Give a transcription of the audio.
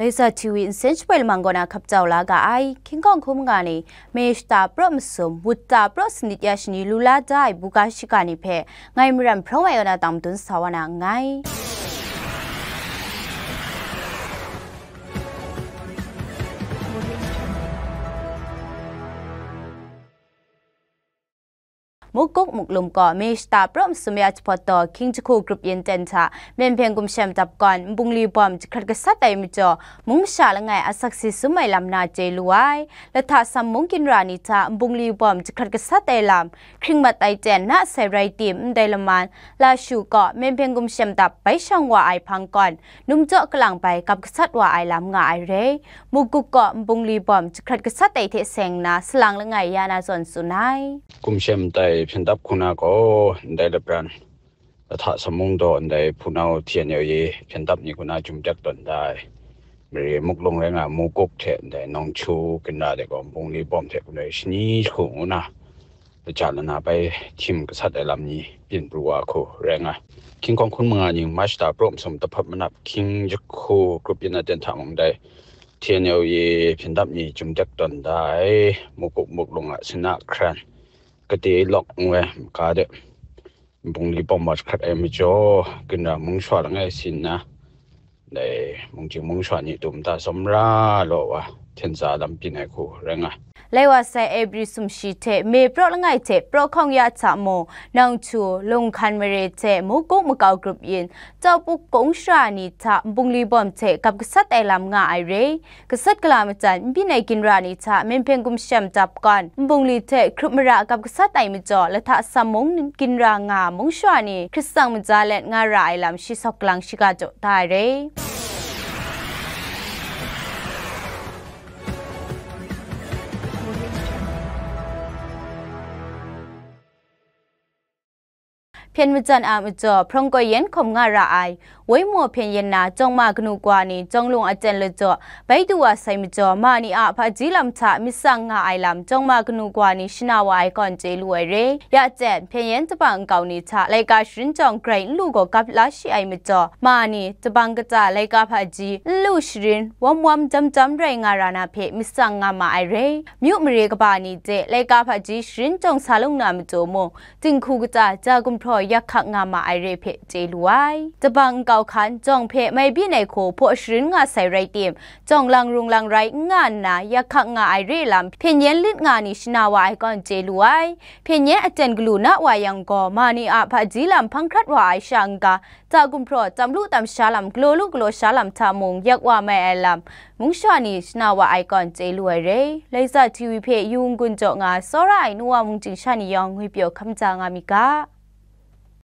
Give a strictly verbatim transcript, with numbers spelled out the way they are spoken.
Laser T V nsen shapoi lamang kaw na hkap jau la ga ai, King Kong hkun manga ni, May shata praw masum, wut ta praw sanit ya shani lu la da ai buga shiga ni hpe, ngai Maram Hprawng ai kaw na tang madun sa wa na nngai. Mukuk Muklum kaw May shata praw masum ya jahpawt taw King Jahku grup yin ten hta Myen Hpyen Gumshem dap kawn nbungli bawm jahkrat gasat ai majaw, mung masha langai asak si sum ai lam na chye lu ai. Lahta Sam mung ginra ni hta nbungli bawm jahkrat gasat ai lam hkring mat ai ten na sai rai tim, ndai laman Lashu kaw Myen Hpyen Gumshem dap bai shang wa ai hpang kawn, numjaw kalang bai gap gasat wa ai lam nga ai re. Mukuk kaw nbungli bawm jahkrat gasat ai hte seng nna salang langai ya na zawn tsun ai. Gumshem tai hpyen dap hku na gaw, ndai lapran, Lahta Sam mung daw ndai hpunau T N L A hpyen dap ni hku na jum tek tawn da ai. Mare Muklung rai nga, Mukuk hte ndai Nawngchu ginra de gaw nbungli bawm hte galoi shani jahku ngu na, laja lana bai htim gasat ai lam ni byin pru wa hku rai nga. King Kong hkun manga ning May shata praw masum tahpawt manap King Jahku grup yin na ten hta mung dai T N L A hpyen dap ni jum tek tawn da ai. Mukuk Muklung a sina hkran, Kade lawk ngu ai maka de, nbungli bawm wa jahkrat ai majaw, ginra mung shwa langai si nna, dai mungchying mungshwa ni tum ta tsawm ra law wa, hten tsa lam byin ai hku rai nga. Lai wa sai Ebri sumshi hte May praw langai hte praw hkawng ya hta mung, Nawngchu, Lunghkan mare hte Mukuk makau grup yin, Tawpuk kung shara ni hta nbungli bawm hte gap gasat ai lam nga ai re. Gasat gala majan n byin ai ginra ni hta Myen Hpyen Gumshem dap kawn nbungli hte hkrup mara gap gasat ai majaw, Lahta Sam mung ginra nga mung shara ni hkritsang maja let nga ra ai lam shi sawk galang shiga jaw da ai re. Hpyen majan a majaw, hprawng koi yen hkawm nga ra ai, woi maw hpyen yen na, jawng ma kanu kawa ni, jawng lung aten lajaw, bai du wa sai majaw, ma ni a hpaji lam hta myit tsang nga ai lam, jawng ma kanu kawa ni shana wa ai kawn chye lu ai re. Ya jen, hpyen yen jabang nkau ni hta, laika sharin jawng grai n lu gaw gap la shi ai majaw, ma ni, jabang kata laika hpaji, n lu sharin, wam wam jam jam rai nga ra na hpe myit tsang nga ma ai re. Myu mare kaba ni de, laika hpaji sharin jawng sa lung na matu mung, Dinghku kata ja gumhpraw yak hkak nga ma ai re hpe chye lu ai. Jabang nkau hkan, jawng hpe mai byin ai hku hpaw sharin nga sai rai tim, jawng lang rung lang rai n nga nna, yak hkak nga ai re lam, hpyen yen lit nga ni shana wa ai kawn chye lu ai. Hpyen yen aten galu na wa yang gaw, ma ni a hpaji lam hpang hkrat wa ai sha n-ga, ja gumhpraw tam lu tam sha lam, galaw lu galaw sha lam hta mung, yak wa mai ai lam, mung shara ni shana wa ai kawn chye lu ai re. Laika T V hpe yu n-gun jaw nga, tsawra ai nu wa mungchying sha ni yawng ngwi pyaw hkam ja nga mi ga.